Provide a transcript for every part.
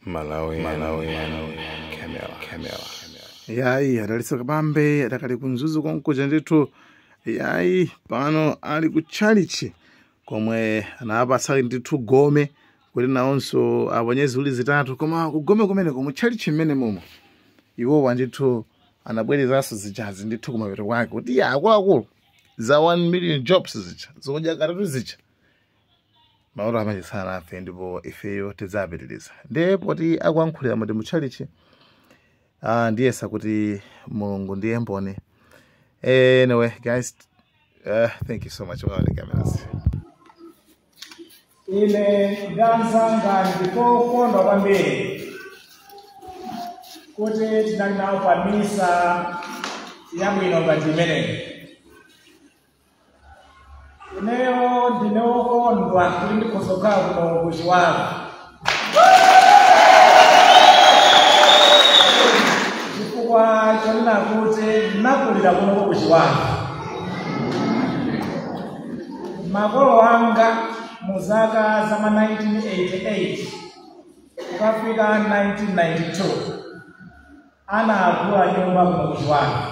Malawi, Malawi, Camera, Camera. Yayi, adalitso Kabambe adakali kumzuzu konkuja ndithu. Yayi, pano ali ku tchalichi komwe anapatsa ndithu gome kuti nawonso aponye ziwiri zitatu, koma kugome kumeneko mu tchalichi mmene momo iwowa ndithu anabwerezanso zijazi ndithu kumapeto kwake kuti ya akuluakulu za 1 million jobs zija zokudya katatu zija maoto amachisana afe, ndipo ifeyo tidzapitiriza. Ndiye poti akuyankhulira muti mu tchalichi, ndiyesa kuti Mulungu ndiye mboni. Anyway guys, thank you so much for the cameras. Ine ndi anzanga ndikokondwa kwambiri kuti tinali nawo pa misa yabwino ngati imeneyi. Ineyo ndine wokondwa kuti ndikhoza kukhala kuno ku Chiwawa, chifukwa chonena kuti ndinakulira kuno ku Chiwawa. Makolo anga mu zaka za ma 1988 kukafika 1992 anagula nyumba kuno ku Chiwawa,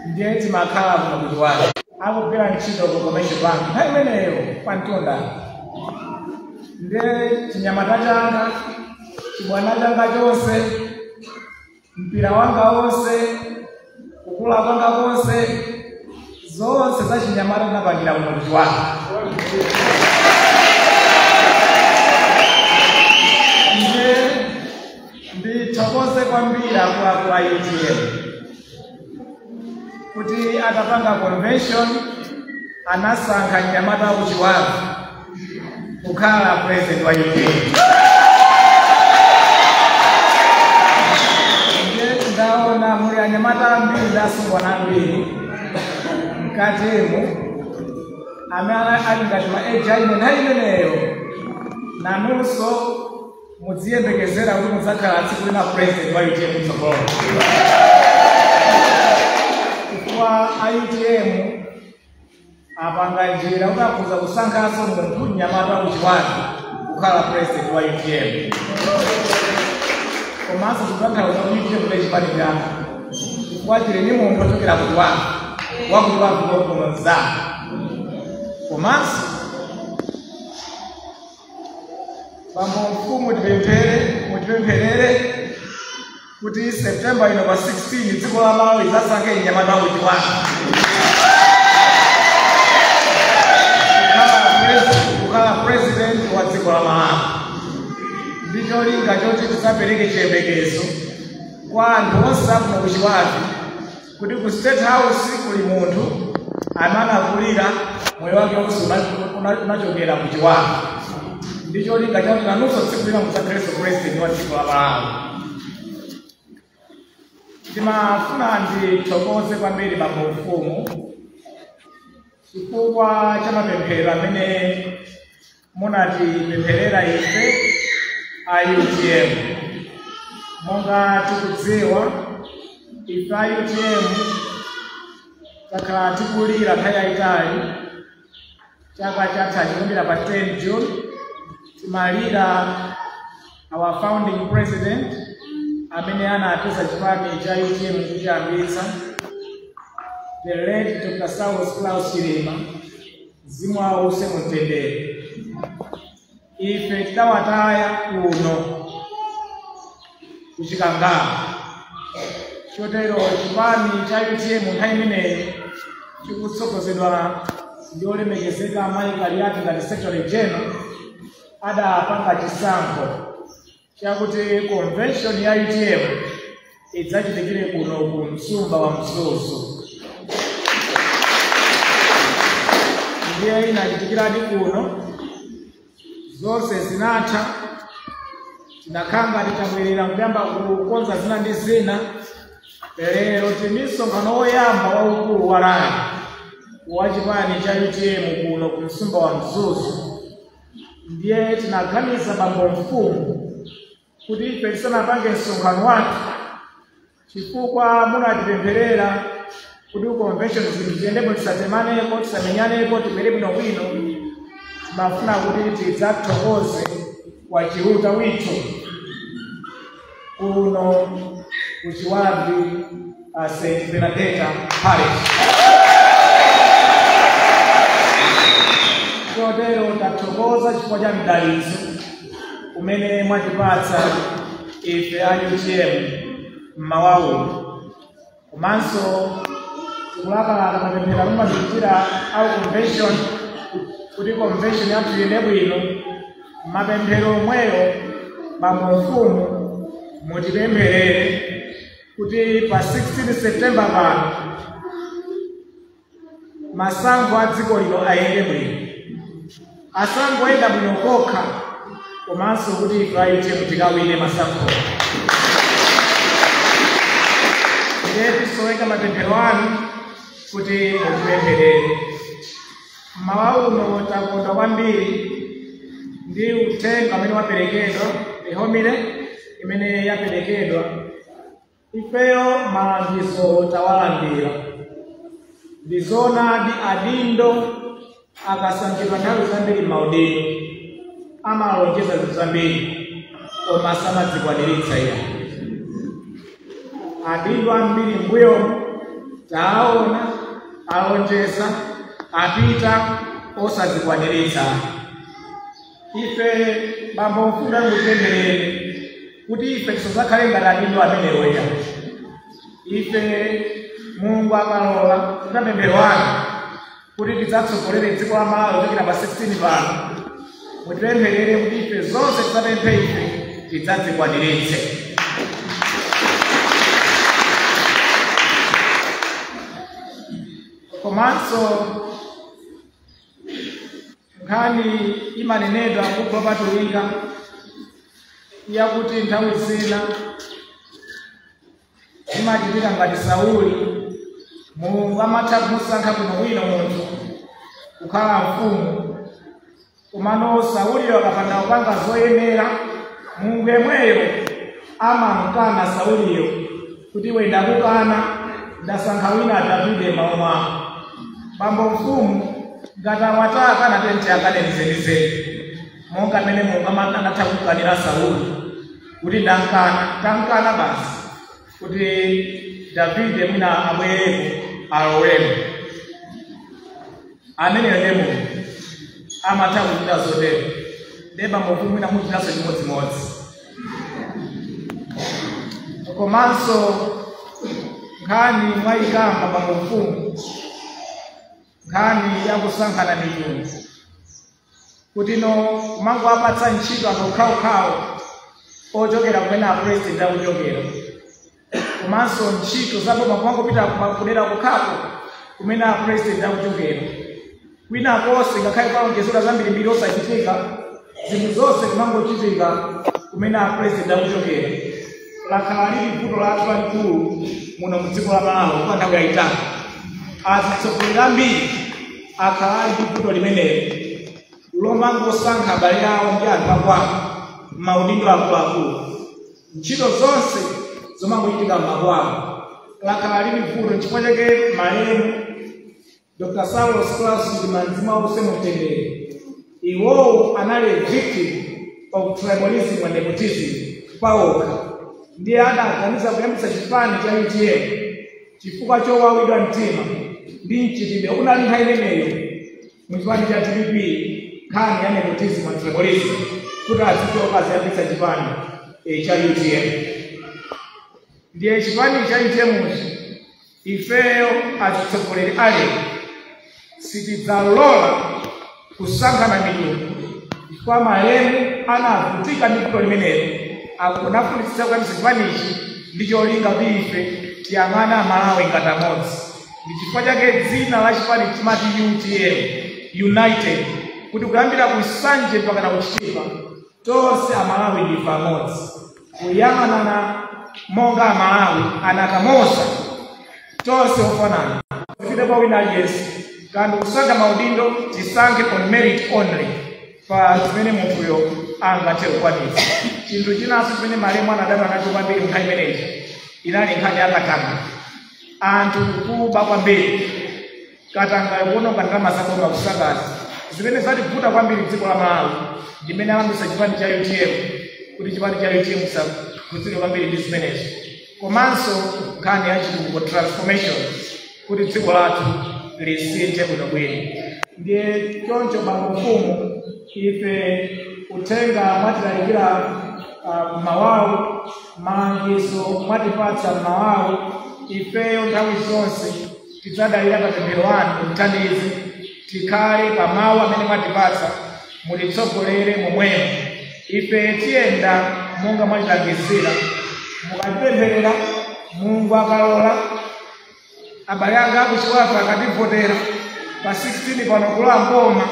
ndiye timakhala kuno ku Chiwawa. Akugwira ntchito ku Commercial Bank nthawi imeneyo pa Mtunda. Ndiye chinyamata changa, chibwana changa chonse, mpira wanga wonse, kukula kwanga konse, zonse za chinyamata ndinapangira kuno ku Chiwawa. Ndiye ndithokoze kwambiri akuluakulu a UTM kuti atapanga convention anasankha mnyamata wa ku Chiwawa kukhala president wa UTM. Ndiye ndaona muli anyamata ambiri ndi asungwana ambiri mkatimu amene ali ngati ma age aine nthawi imeneyo, nanunso mudziyembekezera kuti mudzakhala tsiku lina president wa UTM kutsogolo, chifukwa a UTM apanga njira kuti akhoza kusankhanso munthu mnyamata wa ku Chiwawa kukhala president wa UTM. Komanso kutanthauza kuti UTM ndi chipani chake, chifukwa chili ndi munthu ochokera ku Chiwawa, wa ku Chiwawa kuno mzanga. Komanso bambo mfumu, tipemphere, mutipempherere kuti September ino pa 16 dziko la Malawi lidzasankhe mnyamata wa ku Chiwawa kukhala president wa dziko la Malawi, ndi cholinga choti tisapereke chiyembekezo kwa anthu onse akuno ku Chiwawa kuti ku State House kuli munthu amene anakulira moyo wake wonse unachokera ku Chiwawa, ndi cholinga chakuti nanunso tsiku lina mudzakhalenso president wa dziko la Malawi. Timafuna ndithokoze kwambiri bambo mfumu chifukwa cha mapemphero amene munatipempherera ife a UTM. Monga tikudziwa, ife a UTM takhala tikulira nthawi yayitali. Chaka chatha chikuyambira pa 10 June timalira our founding president amene anapeza chipani cha UTM kuchiyambitsa, the late Dr. Saulos Klaus Chilima, mzimu wawo uuse mumtendere. Ife tidawataya kuno kuchikangawa, chotero chipani cha UTM nthawi imeneyi chikutsogozedwa ndi olemekezeka amayi Kaliati ngati secretary general adapanga chisankho chakuti convention ya UTM idzachitikire kuno ku msumba wa Mzuzu. Ndiye inachitikiradi kuno, zonse zinatha, tinakhala titabwerera kuyamba kukonza zina ndi zina. Lero tili msonkhano woyamba waukulu wa rally wa chipani cha UTM kuno ku msumba wa Mzuzu. Ndiye tinaganiza, bambo mfumu, kuti ife tisanapange msonkhano wathu, chifukwa munatipempherera kuti convention zinthu ziyendemo, tisatemaneko, tisamenyaneko, tibwere bwinobwino, timafuna kuti tidzathokoze. Kwa Chiuta withu kuno ku Chibavi, St. Bernadetta Parish. Chotero tathokoza chifukwa cha mdalitso umene mwatipatsa ife a UTM mmawa uno, komanso tikulakalaka mapemphero mumatichitira au convention kuti convention yathu iyende bwino. Mapemphero omweyo, bambo mfumu, mutipempherere kuti pa 16 September pano masankho a dziko lino ayende bwino, asangoyenda bwino kokha, komanso kuti ife a UTM tikawine masankho. Ndiye tisoweka mapemphero anu kuti mutipempherere. Mmawa uno takondwa kwambiri ndi uthenga umene waperekedwa, homily imene yaperekedwa. Ifeyo malangizo tawalandira. Ndizoonadi, adindo akasankhidwa nthawi zambiri maudindo amalonjeza zinthu zambiri, koma samadzikwaniritsa iya. Adindo ambiri mbuyomu taona alonjeza, apita osazikwaniritsa. Ife, bambo mfumu, mutipempherere kuti ife tisazakhale ngati adindo amenewoya. Ife, Mulungu akalola, mapemphero anu kuti tidzatsogolere dziko la Malawi kuchokera pa 16 pano, mutipempherere kuti ife zonse tisapemphe ife tidzazikwaniritse. Komanso nkhani imanenedwa m'buku lopatulika yakuti nthawi zina imachitika ngati Sauli. Mulungu amatha kumusankha bwinobwino munthu kukhala mfumu, komano Sauliyo akapanda kupanga zoyenera, Mulungu yemweyo amamkana Sauliyo kuti, "Iwe ndakukana, ndasankha wina, Davide, m'malo mwako." Bambo mfumu, ngati awataka natenti akanenizenizeni, monga mmene Mulungu amatha kukanira Sauli kuti ndankana, tankana basi, kuti Davide mwina abwereko, alowemo. Ameneyo ndiye Mulungu, amatha kuchita zotero. Ndiye bambo mfumu, mwina muchitanso chimodzimodzi. Komanso nkhani mwayikamba, bambo mfumu, nkhani yakusankhana mitundu, kuti no kumangowapatsa ntchito anthu okhaokhawo ochokera kumene a president akuchokera, komanso ntchito zaboma kumangopita kudera kukhako kumene a president akuchokera, kwina konse ngakhale palonjezedwa zambirimbiri osachitika, zinthu zonse kumangochitika kumene a president akuchokera, lakhala lili vuto lathu lalikulu muno mu dziko la Malawi kwa nthawi yayitali. Atsogoleri ambiri akhala ali ndi vuto limeneli lomangosankha abale awo ndi anthu akwawo m'maudindo akuluakulu, ntchito zonse zomangochitika m'makwawo. Lakhala lili vuto. Chifukwa chake malemu Dr. Saulos Klaus Chilima, mzimu wawo uuse mumtendere, iwowo anali victim of tribalism and nepotism pawokha. Ndiye adaganiza kuyambitsa chipani cha UTM chifukwa chowawidwa mtima ndi mchitidwe unali nthawi imeneyo mu chipani cha DPP, nkhani ya nepotism and tribalism, kuti azichoka aziyambitsa chipani cha UTM. Ndiye chipani cha UTM, ifeyo atsogoleri alero sitidzalola kusankhana mitundu, chifukwa malemu anavutika ndi vuto limenelo. Akunafunitsitsa kuyambitsa chipanichi ndi cholinga kuti ife tiyang'ane Amalawi ngati amodzi. Ndi chifukwa chake dzina la chipani chimati UTM, United, kuti kuyambira ku Nsanje mpaka na ku Chitipa, tonse Amalawi ndife amodzi, kuyang'anana monga Amalawi anakamoza, tonse ofanana. Zipite kwa wina aliyense kandi kusankha maudindo, tisankhe on merit only, pa zimene munthuyo angathe kukwanitsa. Chinthu chinanso chimene malemu anadana nacho kwambiri nkhani imeneyi inali nkhani ya katangale, anthu kuba kwambiri, katangale, kuononga ndalama zaboma, kusakaza. Zimene zativuta kwambiri dziko la Malawi ndimene amayambitsa chipani cha UTM, kuti chipani cha UTM chisakhudzidwe kwambiri ndi zimenezo, komanso nkhani ya chitukuko, transformation, kuti dziko lathu lisinthe bwinobwino. Ndiye choncho, bambo mfumu, ife uthenga mwatilalikira mawawu, malangizo mwatipatsa mawawu, ifeyo nthawi zonse tidzadalira mapemphero anu. Muthandize tikhale pa mawu amene mwatipatsa, mutitsogolere momwemo. Ife tiyenda monga mwatilangizira. Mukatipempherera, Mulungu akalola, abale anga akuChiwavi akativotera pa 16 pano kulowa mboma,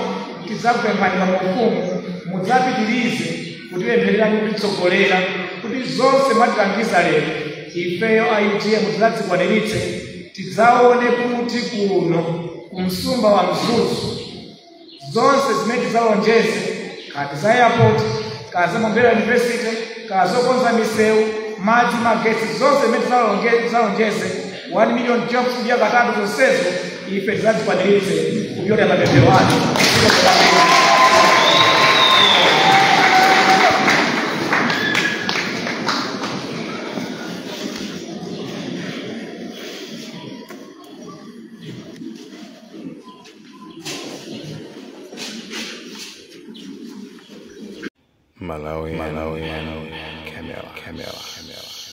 tidzakupemphani, bambo mfumu, mudzapitirize kutipempherera ndi kutitsogolera kuti zonse mwatilangiza lero ifeyo a UTM tidzazikwaniritse. Tidzaone kuti kuno kumsumba wa Mzuzu zonse zimene tidzalonjeze, kati za airport, kaya za Mombera University, kaya zokonza misewu, madzi, magetsi, zonse zimene tidzalonjeze, 1 million jobs kudya katatu, zonsezo ife tidzazikwaniritse kupyolera mapemphero athu. Malawi, Malawi, Malawi, Camera, Camera, Camera.